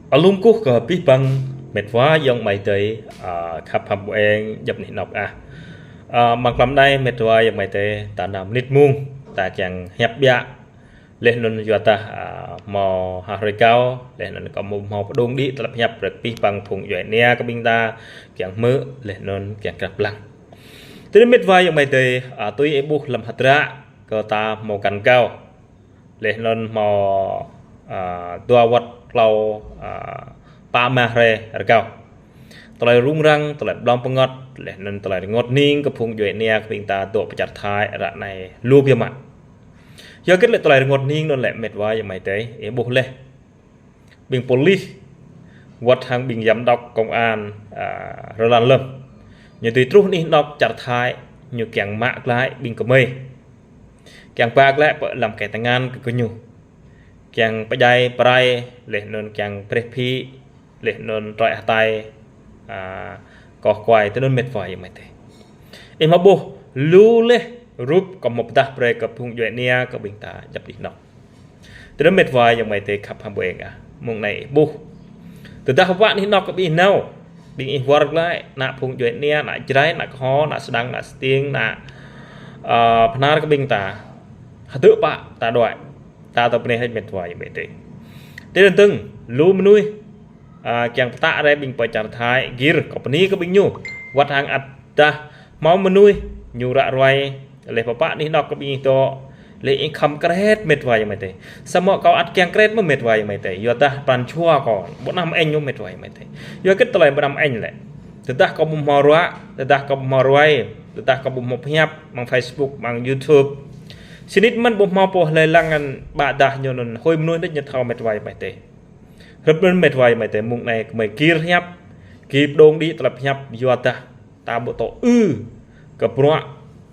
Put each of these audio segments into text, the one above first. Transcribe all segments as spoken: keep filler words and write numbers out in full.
Alum kơkuh kơ abih bang mĕt wa ayŏng amai adơi, a, khăp hăm ƀu eng djŏp anih anŏ ah. A, mơ̆ng klăm anai mĕt wa ayŏng amai adơi, ta nao mơnit mông, ta kiăng hiăp biă. Laih anŭn yua dah, a, hmâo ha rơgao, laih anŭn kâo hmâo pơdŏng đĭ tơlơi hiăp brơi kơ abih bang phung djuai ania kơ ƀing ta, kiăng hmư̆, laih anŭn kiăng krăp lăng. Tui anŭn mĕt wa ayŏng amai adơi, a, tui ih ƀuh lăm hơdră, kơ ta hmâo găn gao. Laih anŭn hmâo, a, dua wơ̆t klâo, a, pă mah hrơi rơgao. Tơlơi rŭng răng, tơlơi blŏng pơngăt, laih anŭn tơlơi rơngot hning kơ phung djuai ania kơ ƀing ta dŏ pơ čar Thái ră anai lu biă mă. Yua hơget lĕ tơlơi rơngot hning anŭn lĕ mĕt wa ayŏng amai adơi, ih ƀuh laih. Ƀing pôlis, wơ̆t hăng ƀing giám đốc công an, a, Rơlan Lâm. Ñu tui truh anih anŏ čar Thái, ñu kiăng mă glaĭ ƀing gơmơi. Kiăng ba glaĭ pơ lăm kơ tơngan kơ gơñu. Kiăng pơdjai pơrai, laih anŭn kiăng brơi phĭ, laih anŭn trơi hơtai, a, koh kuai, tui anŭn mĕt wa ayŏng amai adơi. Ih hmâo ƀuh, lu laih rup kâo hmâo pơdah brơi kơ phung djuai ania kơ ƀing ta djŏp anih anŏ. Tui anŭn mĕt wa ayŏng amai adơi khăp hăm ƀu eng ah. Mơ̆ng anai ih ƀuh. Tơdah pơpă anih anŏ kơ ƀing ih nao. Ƀing ih wơr glaĭ, ană phung djuai ania, ană Jrai, ană Kơho, ană Sơdang, ană Stiêng, ană, a, Bahnar kơ ƀing ta. Hơdơ̆ pă ta đuaĭ. Ta tơpă anai mĕt wa ayŏng amai adơi. Tui anŭn dơ̆ng, lu mơnuih, a, kiăng pơtă rai ƀing pơ čar Thái, gir, kâo bơni kơ ƀing ñu. Wơ̆t hăng ăt dah hmâo mơnuih, ñu ră ruai, laih pơpă anih anŏ kơ ƀing ih dŏ, laih ih khŏm kret mĕt wa ayŏng amai adơi. Samơ̆ kâo ăt kiăng kret mơ̆ mĕt wa ayŏng amai adơi. Yua dah pran jua kâo, ƀu anăm eng ñu mĕt wa ayŏng amai adơi. Yua hơget tơlơi ƀu anăm eng lĕ. Tơdah kâo ƀu hmâo ruă, tơdah kâo ƀu hmâo ruai, tơdah kâo ƀu hmâo pơhiăp, mơ̆ng Facebook, mơ̆ng YouTube. Sĭt nik mơ̆n ƀu hmâo pô hlơi lăng ngăn ƀă dah ñu anŭn hơi mơnuih đôč ñu thâo mĕt wa ayŏng amai adơi. Hrup anŭn mĕt wa ayŏng amai adơi mơ̆ng anai gơmơi gir hiăp, gir pơdŏng đĭ tơlơi hiăp yua dah ta ƀu tŏ ư kơ bruă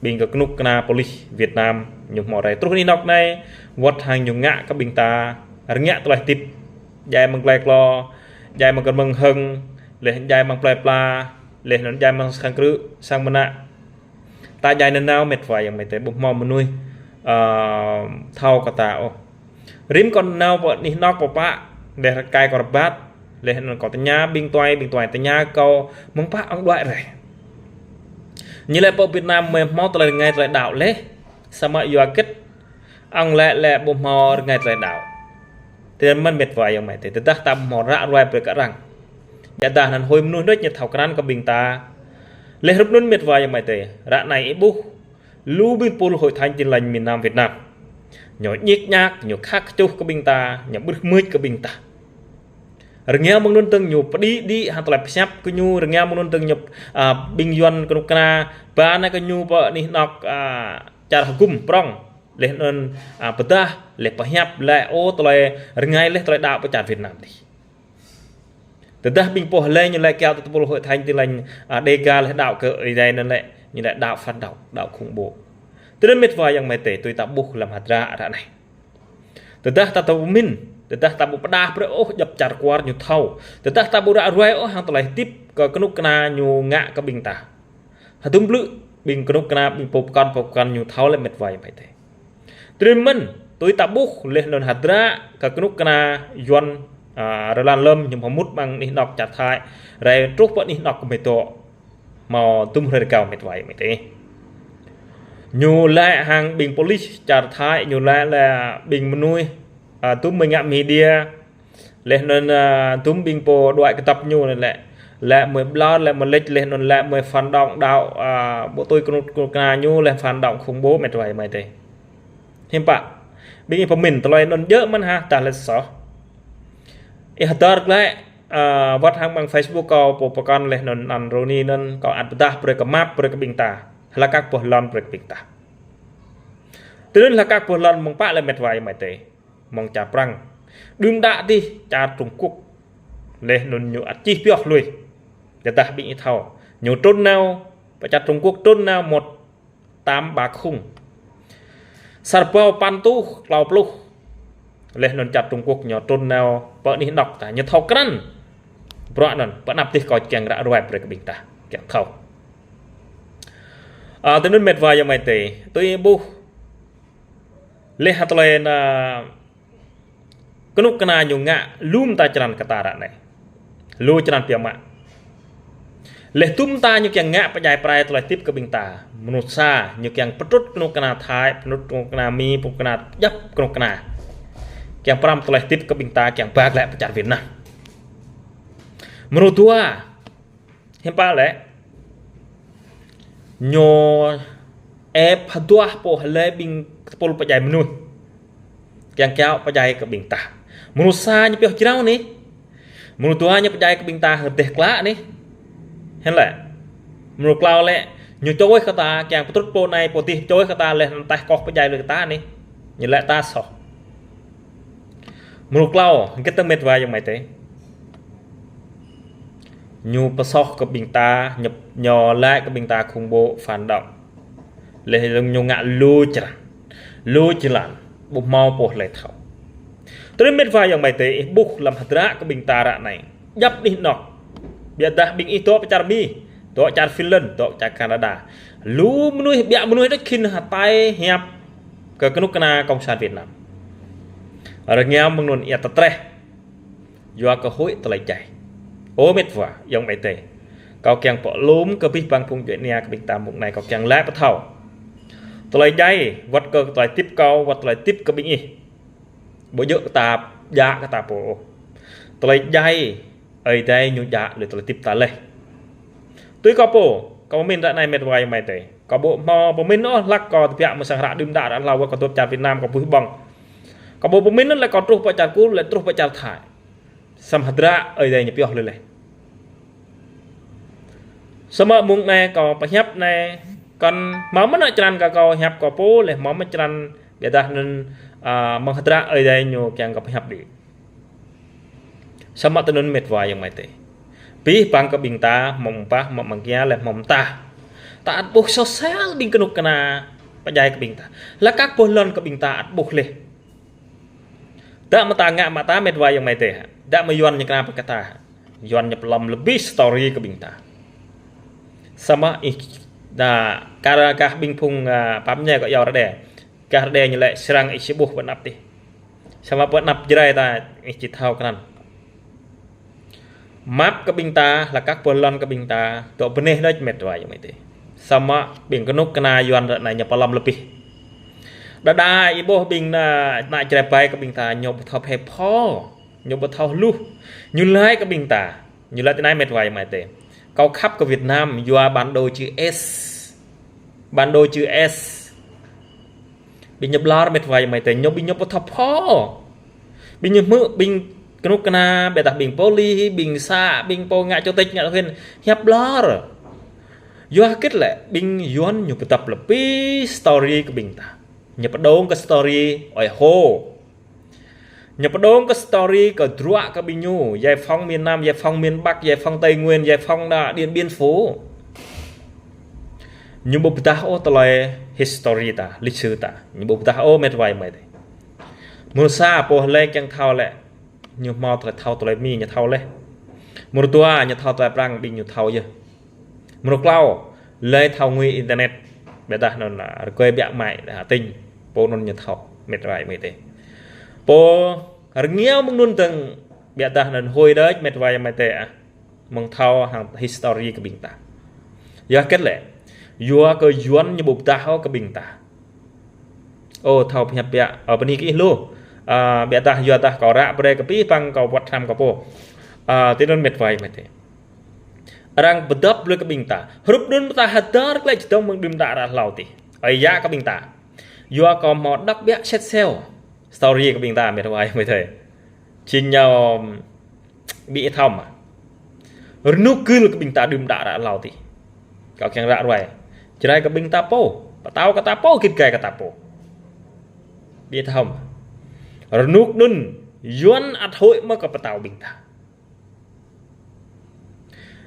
ƀing kơ kơnuk kơna pôlis Việt Nam ñu hmâo rai truh anih anŏ anai, wơ̆t hăng ñu ngă kơ ƀing ta rơngiă tơlơi hơdip. Djai mơ̆ng glai klô, djai mơ̆ng kơmơ̆ng hơ̆ng, laih djai mơ̆ng plơi pla, laih anŭn djai mơ̆ng sang krư̆, sang mơnă. Ta djai nanao mĕt wa ayŏng amai adơi ƀu hmâo mơnuih, a, thâo kơ ta ôh. Rĭm kâo nao pơ anih anŏ pơpă, đeh rơkai kâo rơbat, laih anŭn kâo tơña ƀing tuai, ƀing tuai tơña kâo, mơ̆ng pă ŏng đuaĭ rai. Ñu laĭ pơ Việt Nam mơi hmâo tơlơi rơngai tơlơi đaŏ laih, samơ̆ yua hơget ŏng laĭ lĕ ƀu hmâo rơngai tơlơi đaŏ. Tui anŭn mơ̆n mĕt wa ayŏng amai adơi, tơdah ta ƀu hmâo ră ruai brơi kơ arăng. Yua dah anŭn hơi mơnuih đôč ñu thâo krăn kơ ƀing ta. Laih hrup anŭn mĕt wa ayŏng amai adơi, ră anai ih ƀuh. Lu ƀing pôl Hội Thánh Tin Lành miền Nam Việt Nam. Ñu ñik ñak, ñu khăk kơčuh kơ ƀing ta, ñu ƀrưh mưč kơ ƀing ta. Rơngiao mơ̆ng anŭn dơ̆ng ñu pơđĭ đĭ hăng tơlơi pơhiăp kơ ñu, rơngiao mơ̆ng anŭn dơ̆ng ñu, a, ƀing Yuan kơnuk kơna, ba anai kơ ñu pơ anih anŏ, a, čar hơgŭm prŏng. Laih anŭn, a, pơdah, laih pơhiăp, laih ơ tơlơi rơngai laih tơlơi đaŏ pơ čar Việt Nam adih. Tơdah ƀing pô hlơi ñu laĭ kiaŏ tơpul Hội Thánh Tin Lành, a, Đêga laih đaŏ kơ Ơi Adai anŭn lĕ, ñu laĭ đaŏ phản động, đaŏ khủng bố. Tui anŭn mĕt wa ayŏng amai adơi, tui ta ƀuh lăm hơdră ră anai. Tơdah ta tơƀu pơmĭn, tơdah ta ƀu pơdah brơi ôh djŏp čar kwar ñu thâo. Tơdah ta ƀu ră ruai ôh hăng tơlơi hơdip kơ kơnuk kơna ñu ngă kơ ƀing ta. Hơdôm blư̆ ƀing kơnuk kơna ƀing pô pơkŏn pô pơkŏn ñu thâo lĕ mĕt wa ayŏng amai adơi. Tui anŭn mơ̆n, tui ta ƀuh laih anŭn hơdră kơ kơnuk kơna Yuan, a, Rơlan Lâm ñu hmâo mŭt mơ̆ng anih anŏ čar Thái, rai truh pơ anih anŏ kơ mơi dŏ. Hmâo dŭm hrơi rơgao mĕt wa ayŏng amai adơi. Ñu laĭ hăng ƀing pôlis čar Thái, ñu laĭ lĕ ƀing mơnuih, a, dŭm mơi ngă media, laih anŭn, a, dŭm ƀing pô đuaĭ kơdŏp ñu anŭn lĕ. Lĕ mơi ƀlŏr, lĕ mơi lĕč, laih anŭn lĕ mơi phản động đaŏ, a, ƀu tui kơnuk kơna ñu, lĕ phản động khủng bố mĕt wa ayŏng amai adơi. Hiư̆m pă. Ƀing ih pơmĭn tơlơi anŭn djơ̆ mơ̆n hă, dah lĕ soh. Ih hơdơr glaĭ, a, wơ̆t hăng mơ̆ng Facebook kâo pô pơkŏn laih anŭn anăn Roni anŭn kâo ăt pơdah brơi kơ map brơi kơ ƀing ta. Hlak kăk boh lŏn brơi kơ ƀing ta. Tui anŭn hlak kăk boh lŏn mơ̆ng pă lĕ mĕt wa ayŏng amai adơi. Mơ̆ng čar Prăng. Đưm đă adih čar Trung Quốc. Laih anŭn ñu ăt čih pioh lui. Yua dah ƀing ih thâo. Ñu trŭn nao, pơ čar Trung Quốc trŭn nao một tám ba không. Sa rơbâo păn rơtuh klâo pluh. Laih anŭn čar Trung Quốc ñu trŭn nao pơ anih anŏ ta. Ñu thâo krăn. Bruă anŭn, pơ anăp adih kâo kiăng ră ruai brơi kơ ƀing ta. Kiăng thâo. A, tui anŭn mĕt wa ayŏng amai adơi. Tui ƀuh. Laih hă tơlơi anŭn, a, Kơnuk kơna ñu ngă lŏm ta črăn kơ ta ră anai. Lu črăn biă mă. Leh tŭm ta ñu kiăng ngă pơdjai pơrai tơlơi tip kơ ƀing ta. Mơnuih sa ñu kiăng pơtrŭt kơnuk kơna Thái, pơtrŭt kơnuk kơna Mi, pơtrŭt kơna djăp kơnuk kơna. Kiăng pơrăm tơlơi tip kơ ƀing ta, kiăng bă glaĭ pơ čar Việt Nam. Mơnuih dua, hiư̆m pă lĕ. Ñu ĕp hơduah pô hlơi ƀing tơpul pơdjai mơnuih. Kiăng kiaŏ pơdjai kơ ƀing ta. Mơnuih sa ñu pioh jrao anai. Mơnuih dua ñu pơdjai kơ ƀing ta hơdeh klă anai. Hĕn lĕ. Mơnuih klâo lĕ, ñu čuh kơ ta, kiăng pơtrŭt pô anai, pô adih čuh kơ ta leh anŭn taih koh pơdjai lui kơ ta anai. Ñu lĕ ta soh. Mơnuih klâo, hơget tơ̆ mĕt wa ayŏng amai adơi. Ñu pơsoh kơ ƀing ta, ñu, ñu laĭ kơ ƀing ta khủng bố phản động. Leh ñu ngă lu črăn. Lu črăn, ƀu hmâo pô hlơi thâo. Tơdơi mĕt wa ayŏng amai adơi, ih ƀuh lăm hơdră kơ ƀing ta ră anai. Djăp anih anŏ. Biă dah ƀing ih dŏ pơ čar Mi, dŏ čar Finland, dŏ čar Canada. Lu mơnuih, biă mơnuih đôč khĭn hơtai hiăp kơ kơnuk kơna Cộng sản Việt Nam. Rơngiao mơ̆ng anŭn ia tơtreh. Yua kơ huĭ tơlơi djai. Ơ mĕt wa ayŏng amai adơi. Kâo kiăng pơlŏm kơ abih bang phung djuai ania kơ ƀing ta mơ̆ng anai, kâo kiăng laĭ pơthâo. Tơlơi djai, wơ̆t kơ tơlơi tip kâo, wơ̆t tơlơi tip kơ ƀing ih. Ƀu djơ̆ kơ ta, djă kơ ta pô. Tơlơi djai, Ơi Adai ñu djă lui tơlơi tip ta leh. Tui kâo pô, kâo pơmĭn ră anai mĕt wa ayŏng amai adơi. Kâo ƀu hmâo pơmĭn ôh hlăk kâo tơbiă mơ̆ng sang hră đưm đă ră hlâo wơ̆t kâo dŏ pơ čar Việt Nam kâo ƀuh ƀơ̆ng. Kâo ƀu pơmĭn ôh lĕ kâo truh pơ čar Kur, lĕ truh pơ čar Thái. Samơ̆ hơdră Ơi Adai ñu pioh lui leh. Samơ̆ mơ̆ng anai kâo pơhiăp anai, kŏn hmâo mơ̆n črăn kơ kâo hiăp kâo pô, leh hmâo mơ̆n črăn biă dah anŭn, a, mơ̆ng hơdră Ơi Adai ñu kiăng kâo pơhiăp đĭ. Samơ̆ tui anŭn mĕt wa ayŏng amai adơi. Abih bang kơ ƀing ta, hmâo mơ̆ng pă, hmâo mơ̆ng kiă, leh hmâo mơ̆ng ta. Ta ăt ƀuh soh sel ƀing kơnuk kơna pơdjai kơ ƀing ta. Lơkăk pô lŏn kơ ƀing ta ăt ƀuh leh. Dă mơ̆ ta ngă mă ta mĕt wa ayŏng amai adơi. Dă mơ̆ Yuan ñu kơna pơkă ta. Yuan ñu pơlŏm lơbih story kơ ƀing ta. Samơ̆ ih, dah, kar kah ƀing phung, a, pap ñe kơ yua rơđe. Kah rơđe ñu lĕ srăng ih či ƀuh pơ anăp tih. Samơ̆ pơ anăp Jrai ta ih či thâo krăn. Măp kơ ƀing ta, lơkăk pô lŏn kơ ƀing ta, dŏ bơneh đôč mĕt wa ayŏng amai adơi. Samơ̆ ƀing kơnuk kơna Yuan ră anai ñu pơlŏm lơbih. Đơđa ih ƀuh ƀing ană, ană Jrai ƀai kơ ƀing ta, ñu ƀu thâo phe pho, ñu ƀu thâo hluh. Ñu laĭ kơ ƀing ta, ñu laĭ tui anai mĕt wa ayŏng amai adơi. Kâo khăp kơ Việt Nam, yua bản đồ chữ S. Bản đồ chữ S. Ƀing ñu ƀlŏr mĕt wa ayŏng amai adơi, ñu ƀing ñu ƀu thâo pho. Ƀing ñu hmư̆, ƀing kơnuk kơna, biă dah ƀing pôlis, ƀing să, ƀing pô ngă chủ tịch, ngă huyện, hiăp ƀlŏr. Yua hơget lĕ, ƀing Yuan ñu pơdăp lơbih story kơ ƀing ta. Ñu pơdŏng kơ story, ơi hô. Ñu pơdŏng kơ story kơ druă kơ ƀing ñu, giải phóng miền Nam, giải phóng miền Bắc, giải phóng Tây Nguyên, giải phóng đa Điện Biên Phủ. Ñu ƀu pơdah ôh tơlơi history ta, lịch sử ta. Ñu ƀu pơdah ôh mĕt wa ayŏng amai adơi. Mơnuih sa pô hlơi kiăng thâo lĕ. Ñu hmâo tơlơi thâo tơlơi Mi ñu thâo leh. Mơnuih dua ñu thâo tơlơi Prăng ƀing ñu thâo yơh. Mơnuih klâo, hlơi thâo ngui internet. Biă dah anŭn, a, rơgơi biă mă, a, tĭng. Pô anŭn ñu thâo, mĕt wa ayŏng amai adơi. Pô rơngiao mơ̆ng anŭn dơ̆ng, biă dah anŭn hơi đôč mĕt wa ayŏng amai adơi, a. Mơ̆ng thâo hăng history kơ ƀing ta. Yua hơget lĕ. Yua kơ Yuan ñu ƀu pơdah ôh kơ ƀing ta. Ơ, thâo pơhiăp biă, ơ, bơni kơ ih lu. A, biă dah, yua dah kâo ră brơi kơ abih bang kâo wơ̆t hrăm kâo pô. A, tui anŭn mĕt wa ayŏng amai adơi. Arăng pơdăp lui kơ ƀing ta. Hrup anŭn ta hơdơr glaĭ čơdơ̆ng mơ̆ng đưm đă ră hlâo tih. Ơi yă kơ ƀing ta. Yua kâo hmâo đŏk biă set sel. Story kơ ƀing ta mĕt wa ayŏng amai adơi. Jing ñu ƀu thâo mă. Rơnŭk gưl kơ ƀing ta đưm đă ră hlâo tih. Kâo kiăng ră ruai. Jrai kơ ƀing ta pô. Pơtao kơ ta pô, git gai kơ ta pô. Ƀu thâo mă. Rơnŭk anŭn Yuan ăt hơi mă kơ pơtao ƀing ta.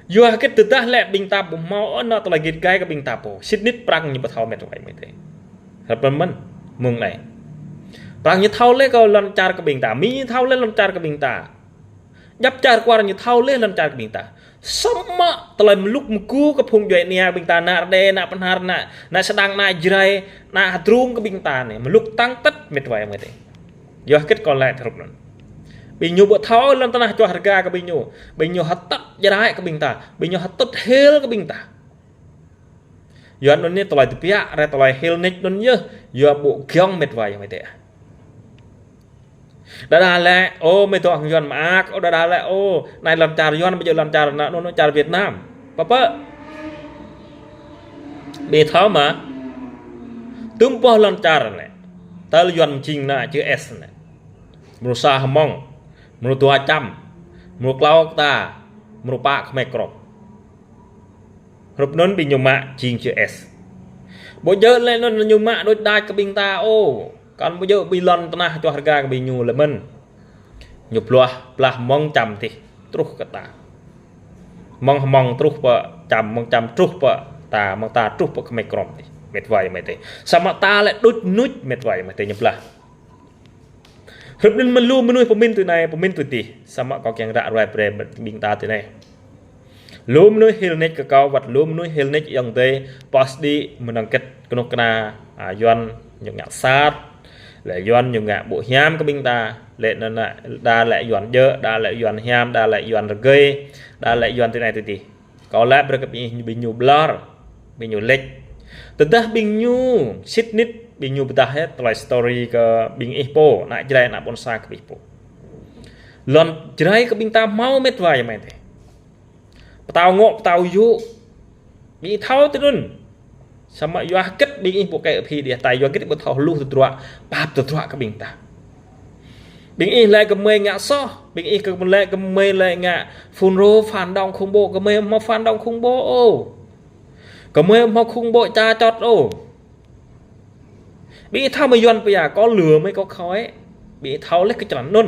Yua hơget tơdah lĕ ƀing ta ƀu hmâo ôh anŏ tơlơi git gai kơ ƀing ta pô. Sĭt nik Prăng ñu ƀu thâo mĕt wa ayŏng amai adơi. Hrăp mơ̆n, mơ̆ng anai. Prăng ñu thâo leh kơ lŏn čar kơ ƀing ta. Mi ñu thâo leh lŏn čar kơ ƀing ta. Djăp čar kwar ñu thâo leh lŏn čar kơ ƀing ta. Samơ̆ tơlơi mluk mơgu kơ phung djuai ania ƀing ta, ană Rơđê, ană Bahnar, ană, ană Sêđăng, ană Jrai, ană Hơdrung kơ ƀing ta anai. Mluk tăng tĕt mĕt wa ayŏng amai adơi. Yua hơget kâo laĭ hrup anŭn. Ƀing ñu ƀu thâo lŏn tơnah čuah rơga kơ ƀing ñu. Ƀing ñu hơtŭt jrai kơ ƀing ta. Ƀing ñu hơtŭt hil kơ ƀing ta. Yua anŭn anai tơlơi tơbiă, rai tơlơi hil nik anŭn yơh. Yua ƀu giŏng met wa ayŏng amai adơi. Đơđa lĕ, ơ, mơi dŏ hăng Yuan mơak, ơ, đơđa lĕ, ơ, anai lŏn čar Yuan, ƀu djơ̆ lŏn čar anŭn, anŭn čar Việt Nam. Pơpă. Ƀing thâo mơ̆. Tơm boh lŏn čar anai. Tơl Yuan mơjing anai, čih S anai. Mrô sa Hmông, mrô dua Čăm, mrô klâo ta, mrô pă Khmer Krom. Hrup anŭn ƀing ñu mă jing čih S. Ƀu djơ̆ lĕ anŭn ñu mă đôč đač kơ ƀing ta ôh. Kăn ƀu djơ̆ ƀing lŏn tơnah čuah rơga kơ ƀing ñu lĕ mơ̆n. Ñu blah, blah Hmông Čăm tih, truh kơ ta. Hmông Hmông truh pơ Čăm, Hmông Čăm truh pơ ta, Hmông ta truh pơ Khmer Krom tih. Met wa ayŏng amai adơi. Samơ̆ ta lĕ đôč nuč met wa ayŏng amai adơi ñu blah. Hrup anŭn mơ̆n lu mơnuih pơmĭn tui anai, pơmĭn tui adih. Samơ̆ kâo kiăng ră ruai brơi ƀing ta tui anai. Lu mơnuih hil nik kơ kâo, wơ̆t lu mơnuih hil nik ayŏng adơi, pos đĭ mơnơ̆ng kĕt kơnuk kơna, a, Yuan ñu ngă sat, lĕ Yuan ñu ngă ƀu hiam kơ ƀing ta, lĕ anŭn anai, đa lĕ Yuan djơ̆, đa lĕ Yuan hiam, đa lĕ Yuan rơgơi, đa lĕ Yuan tui anai tui adih. Kâo laĭ brơi kơ ƀing ih, ƀing ñu ƀlŏr, ƀing ñu lĕč. Tơdah ƀing ñu sĭt nik, ƀing ñu pơdah hĭ tơlơi story kơ ƀing ih pô, ană Jrai, ană ƀôn sang kơ ƀing ih pô. Lŏn Jrai kơ ƀing ta hmâo met wa ayŏng amai adơi. Pơtao ngŏ, pơtao yŭ. Ƀing ih thâo tui anŭn. Samơ̆ yua hơget ƀing ih ƀu kĕ phi đĭa tai, yua hơget ƀu thâo hluh tơdruă, pap tơdruă kơ ƀing ta. Ƀing ih lĕ gơmơi ngă soh, ƀing ih kơ lĕ gơmơi lĕ ngă FULRO phản động khủng bố, gơmơi hmâo phản động khủng bố ôh. Gơmơi hmâo khủng bố ča čot ôh. Ƀing ih thâo mơ̆ Yuan pơyă, kâo lĕ mơi kâo khơi. Ƀing ih thâo lĕ kơ črăn anŭn.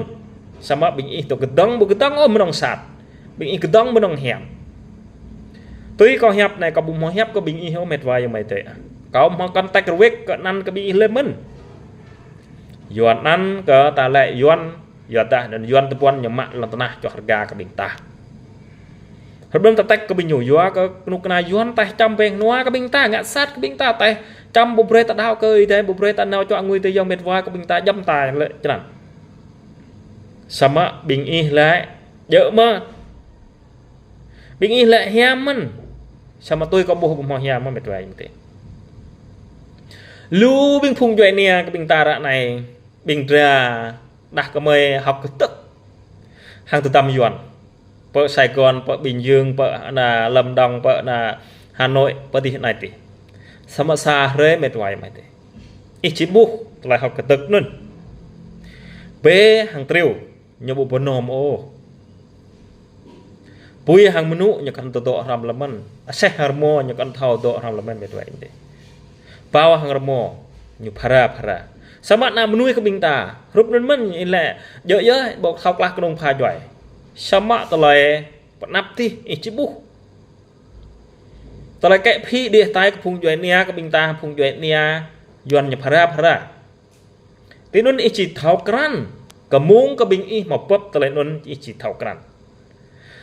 Samơ̆ ƀing ih dŏ kơdơ̆ng, ƀu kơdơ̆ng ôh mơnơ̆ng sat. Ƀing ih kơdơ̆ng mơnơ̆ng hiam. Tui kâo hiăp anai, kâo ƀu hmâo hiăp kơ ƀing ih ôh met wa ayŏng amai adơi. Kâo hmâo kơntak rơwĕk kơ anăn kơ ƀing ih lĕ mơ̆n. Yuan anăn kơ ta lĕ Yuan, yua dah anŭn Yuan tơpuăn ñu mă lŏn tơnah čuah rơga kơ ƀing ta. Hrup anŭn tơtĕk kơ ƀing ñu, yua kơ kơnuk kơna Yuan taih čăm ƀing nua kơ ƀing ta, ngă sat kơ ƀing ta, taih čăm ƀu brơi ta đaŏ kơ Ơi Adai, ƀu brơi ta nao čuă ngui tơ ayŏng met wa kơ ƀing ta, djăm ta lĕ črăn. Samơ̆ ƀing ih lĕ djơ̆ mơ̆n. Ƀing ih lĕ hiam mơ̆n. Samơ̆ tui kâo ƀuh ƀu hmâo hiam mơ̆n met wa ayŏng amai adơi. Lu ƀing phung djuai ania kơ ƀing ta ră anai, ƀing dra, đah kơmơi hơ̆k kơtơ̆k hăng tơdăm Yuan. Pơ Sài Gòn, pơ Bình Dương, pơ anai Lâm Đồng, pơ anai Hà Nội, pơ adih anai adih. Samơ̆ sa hrơi met wa ayŏng amai adơi. Ih či ƀuh tơlơi hơ̆k kơtơ̆k anŭn. Bê hăng triu, ñu ƀu pơnôm ôh. Apui hăng mơnŭ ñu kăn thâo dŏ hrŏm lơmĕn. Aseh hăng rơmô ñu kăn thâo dŏ hrŏm lơmĕn met wa ayŏng adơi. Bao hăng rơmô ñu phara phara. Samơ̆ ană mơnuih kơ ƀing ta, hrup anŭn mơ̆n ih lĕ, djơ̆ yơh, ƀu thâo klah kơnung pha djuai. Samơ̆ tơlơi pơanăp adih ih či ƀuh. Tơlơi kĕ phi đih tai kơ phung djuai ania kơ ƀing ta, phung djuai ania Yuan ñu phara phara. Tui anŭn ih či thâo krăn, kơ mông kơ ƀing ih hmâo pơ̆p tơlơi anŭn ih či thâo krăn.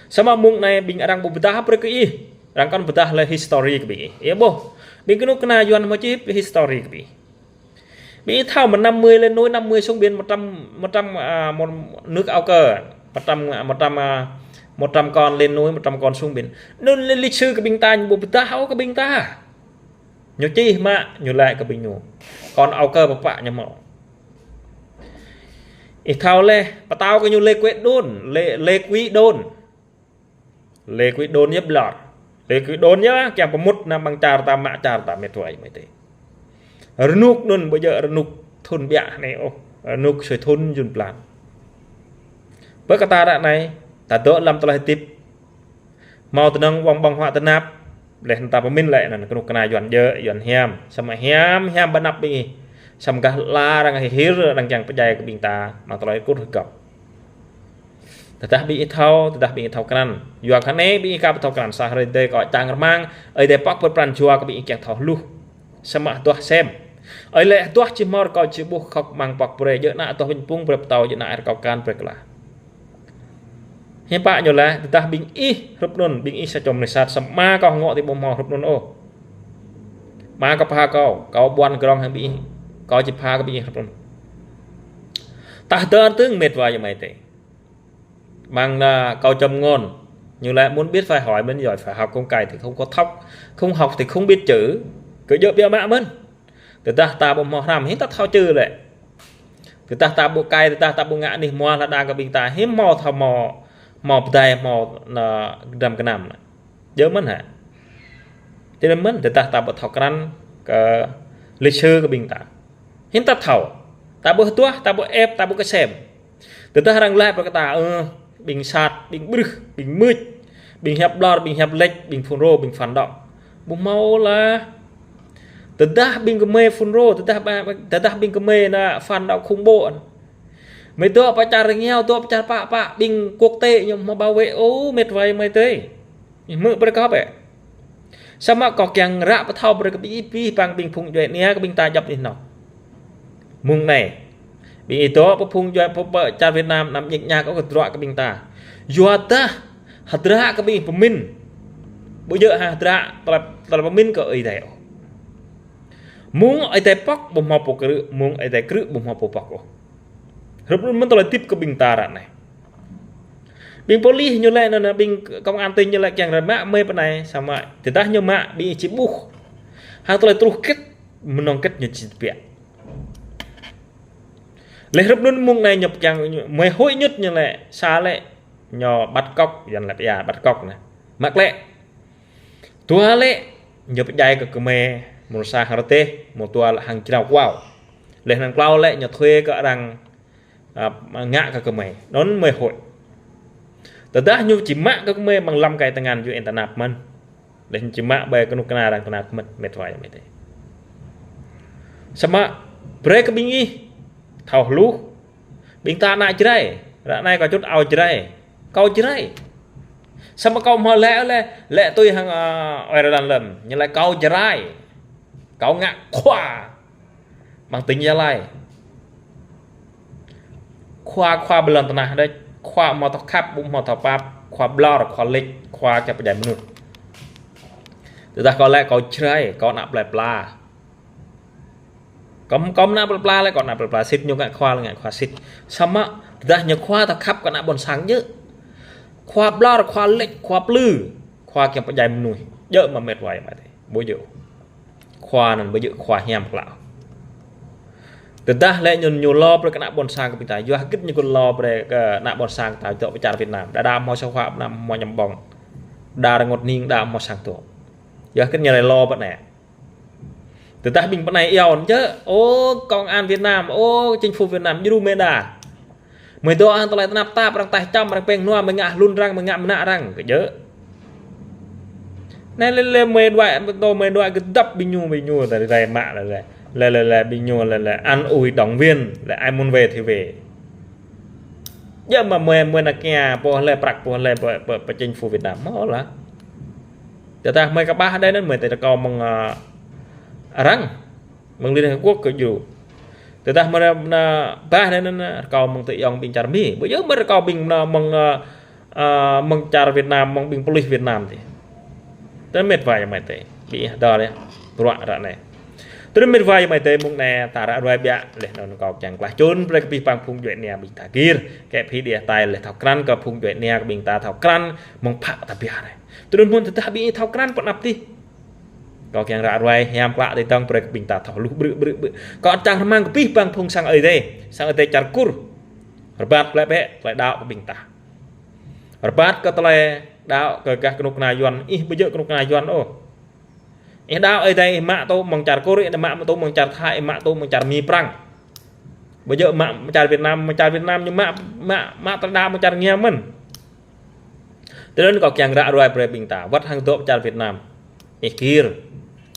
Samơ̆ mông anai ƀing arăng ƀu pơdah brơi kơ ih, arăng kăn pơdah lĕ history kơ ƀing ih. Ih ƀuh, ƀing kơnuk kơna Yuan hmâo čih history kơ ƀing ih. Ƀing ih thâo mơ̆ năm mươi lên núi, năm mươi xuống biển, một trăm, một trăm, à, một nước Âu Cơ, một trăm, à, một trăm, à, một trăm con lên núi, một trăm con xuống biển. Anŭn lĕ lịch sử kơ ƀing ta, ñu ƀu pơdah ôh kơ ƀing ta. Ñu čih mă, ñu laĭ kơ ƀing ñu. Kon Âu Cơ pơpă ñu hmâo. Ih thâo lĕ, pơtao kơ ñu Lê Quý Đôn, Lê, Lê Quý Đôn. Lê Quý Đôn yơh ƀlŏr. Lê Quý Đôn yơh, kiăng pơmŭt anăn ƀăng čar ta, mă čar ta met wa ayŏng amai adơi. Rơnŭk anŭn ƀu djơ̆ rơnŭk thŭn ƀiă anai ôh. Rơnŭk sui thŭn jŭn blan. Pơ kơ ta ră anai, ta dŏ lăm tơlơi hơdip. Hmâo tơnăng wơ̆ng ƀơ̆ng huă tơnap. Lĕ ta pơmĭn lĕ anŭn kơnuk kơna Yuan djơ̆, Yuan hiam. Samơ̆ hiam, hiam pơanăp ƀing ih. Samơ̆ gah la arăng hihir, arăng kiăng pơdjai kơ ƀing ta, mă tơlơi kŭt hơgŏp. Tơdah ƀing ih thâo, tơdah ƀing ih thâo krăn. Yua kơ anai ƀing ih aka ƀu thâo krăn, sa hrơi adih kâo čang rơmang, Ơi Adai pŏk pơ̆t pran jua kơ ƀing ih kiăng thâo hluh. Samơ̆ hơduah sem. Ơi lĕ hơduah či hmâo rơkâo či ƀuh khŏk amăng pŏk brơi, djơ̆ ană hơduah ƀing pung brơi pơtâo, djơ̆ ană rơkâo kan brơi kơlah. Hiư̆m pă ñu laĭ, tơdah ƀing ih hrup anŭn, ƀing ih sa čô mơnuih sat, samơ̆ Ama kâo hơngŏ tih ƀu hmâo hrup anŭn ôh. Ama kâo pha kâo, kâo ƀuăn grong hăng ƀing ih, kâo či pha kơ ƀing ih hrup anŭn. Tah dơ̆ng tơ̆ng met wa ayŏng amai adơi. Mơ̆ng anai kâo čăm ngôn. Ñu laĭ muốn biết phải hỏi, muốn giỏi phải học, không cày thì không có thóc, không học thì không biết chữ. Kơ djơ̆ biă mă mơ̆n. Tơdah ta ƀu hmâo hrăm, hiư̆m ta thâo chữ lĕ. Tơdah ta ƀu cày, tơdah ta ƀu ngă anih hmua lŏn đang kơ ƀing ta, hiư̆m hmâo thâo hmâo, hmâo pơdai, hmâo anai, dram gơnam anai. Djơ̆ mơ̆n hă? Tui anŭn mơ̆n, tơdah ta ƀu thâo krăn kơ lịch sử kơ ƀing ta, hiư̆m ta thâo. Ta ƀu hơduah, ta ƀu ĕp, ta ƀu kơsem. Tơdah arăng laĭ brơi kơ ta, ơ, ƀing sat, ƀing ƀrưh, ƀing mưč, ƀing hiăp ƀlŏr, ƀing hiăp lĕč, ƀing phun rô, ƀing phản động. Ƀu hmâo lah. Tơdah ƀing gơmơi phun rô, tơdah ba-, tơdah ƀing gơmơi anai phản động khủng bố. Gơmơi dŏ pơ čar rơngiao, dŏ pơ čar pă pă, ƀing quốc tế ñu hmâo bảo vệ, ô, mĕt wa ayŏng amai adơi. Hmư̆ brơi kơ bĕ. Samơ̆ kâo kiăng ră pơthâo brơi kơ ƀing ih pih păng ƀing phung djuai ania kơ ƀing ta djŏp anih anŏ. Mơ̆ng anai, ƀing ih dŏ pơ phung djuai pơ, pơ čar Việt Nam anăm ñik ñak ôh kơ tơdruă kơ ƀing ta. Yua dah hơdră kơ ƀing ih pơmĭn. Ƀu djơ̆ hă hơdră tơlơi, tơlơi pơmĭn kơ Ơi Adai ôh. Mơ̆ng Ơi Adai pŏk ƀu hmâo pô krư̆, mơ̆ng Ơi Adai krư̆ ƀu hmâo pô pŏk ôh. Hrup anŭn mơ̆n tơlơi hơdip kơ ƀing ta ră anai. Ƀing pôlis ñu laĭ anŭn, ƀing công an tỉnh ñu laĭ kiăng rai mă gơmơi pơ anai, samơ̆ tơdah ñu mă ƀing ih či ƀuh. Hăng tơlơi truh kĭt, mơnơ̆ng kĭt ñu či tơbiă. Laih hrup anŭn mơ̆ng anai ñu kiăng ñu, gơmơi huĭ ñŭt ñu laĭ, sa laĭ ñu bắt cóc, Yuan laĭ pơia bắt cóc anai. Mă klĕ. Dua laĭ ñu pơdjai kơ gơmơi, mơ̆ng sa hăng rơdêh, mơ̆ng dua laĭ hăng jrao kuao. Laih anŭn klâo laĭ ñu thuê kơ arăng a, ngă kơ gơmơi. Anŭn gơmơi huĭ. Tơdah ñu či mă kơ gơmơi amăng lăm kai tơngan ñu ĕn tơnap mơ̆n. Laih ñu či mă ƀơi kơnuk kơna arăng tơnap mơ̆n, mĕt wa ayŏng amai adơi. Samơ̆ brơi kơ ƀing ih thâo hluh. Ƀing ta ană Jrai. Ră anai kâo čut ao Jrai. Kâo Jrai. Samơ̆ kâo hmâo laĭ, laĭ, laĭ tui hăng, a, Ơi Rơđah Lơm. Ñu laĭ kâo Jrai. Kâo ngă khua. Amăng tỉnh Gia Lai. Khua, khua ƀơi lŏn tơnah đôč. Khua hmâo thâo khăp, ƀu hmâo thâo pap. Khua ƀlŏr, khua lĕč, khua kiăng pơdjai mơnuih. Tơdah kâo laĭ kâo Jrai, kâo ană plơi pla. Kâo, kâo ană plơi pla lĕ, kâo ană plơi pla sĭt, ñu ngă khua lĕ ngă khua sĭt. Samơ̆, tơdah ñu khua thâo khăp kơ ană ƀôn sang djơ̆. Khua ƀlŏr, khua lĕč, khua plư. Khua kiăng pơdjai mơnuih. Djơ̆ mơ̆ mĕt wa ayŏng amai adơi. Ƀu djơ̆. Khua anŭn ƀu djơ̆ khua hiam klă. Tơdah lĕ ñu, ñu lo brơi kơ ană ƀôn sang kơ ƀing ta. Yua hơget ñu kơ lo brơi kơ ană ƀôn sang ta dŏ pơ čar Việt Nam. Đa đa hmâo sang khua, đa hmâo ñăm ƀơ̆ng. Đa rơngot hning, đa hmâo sang dŏ. Yua hơget ñu laĭ lo pơ anai. Tơdah ƀing pơ anai iâu anŭn djơ̆, ô, công an Việt Nam, ô, chính phủ Việt Nam, djru gơmơi đa. Gơmơi dŏ hăng tơlơi tơnap tap, arăng taih čăm, arăng pĕng nua, gơmơi ngă hlŭn arăng, gơmơi ngă mơnă arăng, kơ djơ̆. Anai lĕ, lĕ gơmơi đuaĭ, pơtô gơmơi đuaĭ kơdŏp ƀing ñu, ƀing ñu, tơlơi rai mă lĕ, lĕ. Lĕ, lĕ, lĕ, ƀing ñu lĕ, lĕ, ăn ủi động viên, lĕ ai muốn về thì về. Djơ̆ mơ̆ gơmơi, gơmơi ană kia, pô lĕ prăk, pô lĕ pơ, pơ, pơ chính phủ Việt Nam, hmâo lah. Tơdah gơmơi kơƀah đơi anŭn, gơmơi tơl rơkâo mơ̆ng, a, arăng. Mơ̆ng Liên Hợp Quốc kơ djru. Tơdah mơ̆ rơkâo mơ̆ng tơ yŏng ƀing čar Mi. Ƀu djơ̆ mơ̆ rơkâo ƀing mơ̆ng, ơ, ơ, mơ̆ng čar Việt Nam, mơ̆ng ƀing pôlis Việt Nam tih. Tơ mĕt wa ayŏng amai adơi. Ƀing ih hơdơr yơh. Bruă ră anai. Tơ mĕt wa ayŏng amai adơi mơ̆ng anai ta ră ruai biă. Laih anŭn kâo kiăng klah čun brơi kơ pih păng phung djuai ania ƀing ta gir. Kĕ phi đia tai laih thâo krăn kơ phung djuai ania kơ ƀing ta thâo krăn mơ̆ng phă ta biă rai. Tơ anŭn mơ̆n tơdah ƀing ih thâo krăn pơ anăp tih. Kâo kiăng ră ruai hiam klă tơdang brơi kơ ƀing ta thâo hluh ƀrư̆ ƀrư̆ ƀrư̆. Kâo ăt čang rơmang kơ pih păng phung sang Ơi Adai, sang Ơi Adai čar Kur. Rơbat glaĭ bĕ, glaĭ đaŏ kơ ƀing ta. Rơbat kơ tơlơi đaŏ kơ gah kơnuk kơna Yuan, ih ƀu djơ̆ kơnuk kơna Yuan ôh. Ih đaŏ Ơi Adai, ih mă tŭ mơ̆ng čar Kur, ih mă tŭ mơ̆ng čar Thái, ih mă tŭ mơ̆ng čar Mi Prăng. Ƀu djơ̆ mă čar Việt Nam, mơ̆ng čar Việt Nam ñu mă, mă, mă tơlơi đaŏ mơ̆ng čar rơngiao mơ̆n. Tơ anŭn kâo kiăng ră ruai brơi ƀing ta, wơ̆t hăng dŏ pơ čar Việt Nam. Ih gir.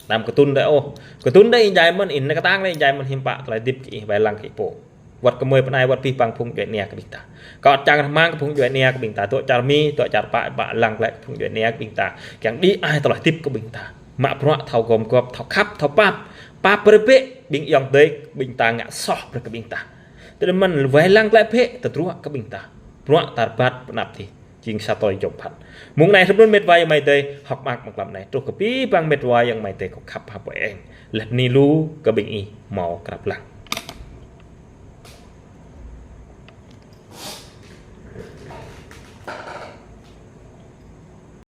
Anăm kơtŭn đơi ôh. Kơtŭn đơi ih djai mơ̆n, ih nao kơtang đơi ih djai mơ̆n hiư̆m pă tơlơi hơdip kơ ih wai lăng kơ ih pô. Wơ̆t kơ gơmơi pơ anai, wơ̆t pih păng phung djuai ania kơ ƀing ta. Kâo ăt čang rơmang kơ phung djuai ania kơ ƀing ta. Dŏ čar Mi, dŏ čar pă, pă lăng glaĭ kơ phung djuai ania kơ ƀing ta. Kiăng đĭ ai tơlơi hơdip kơ ƀing ta. Mă bruă thâo gum gôp, thâo khăp, thâo pap. Pap brơi bĕ, ƀing ayŏng adơi, ƀing ta ngă soh brơi kơ ƀing ta. Tơ anŭn mơ̆n wai lăng glaĭ bĕ, tơdruă kơ ƀing ta. Bruă ta rơbat pơ anăp tih. Jing sa tơlơi jŏm phat. Mơ̆ng anai hrup anŭn mĕt wa ayŏng amai adơi, hơ̆k mơak mơ̆ng tlam anai. Truh kơ pih păng mĕt wa ayŏng amai adơi kâo khăp hăp ơi eng. Laih bơni lu kơ ƀing ih hmâo krăp lăng.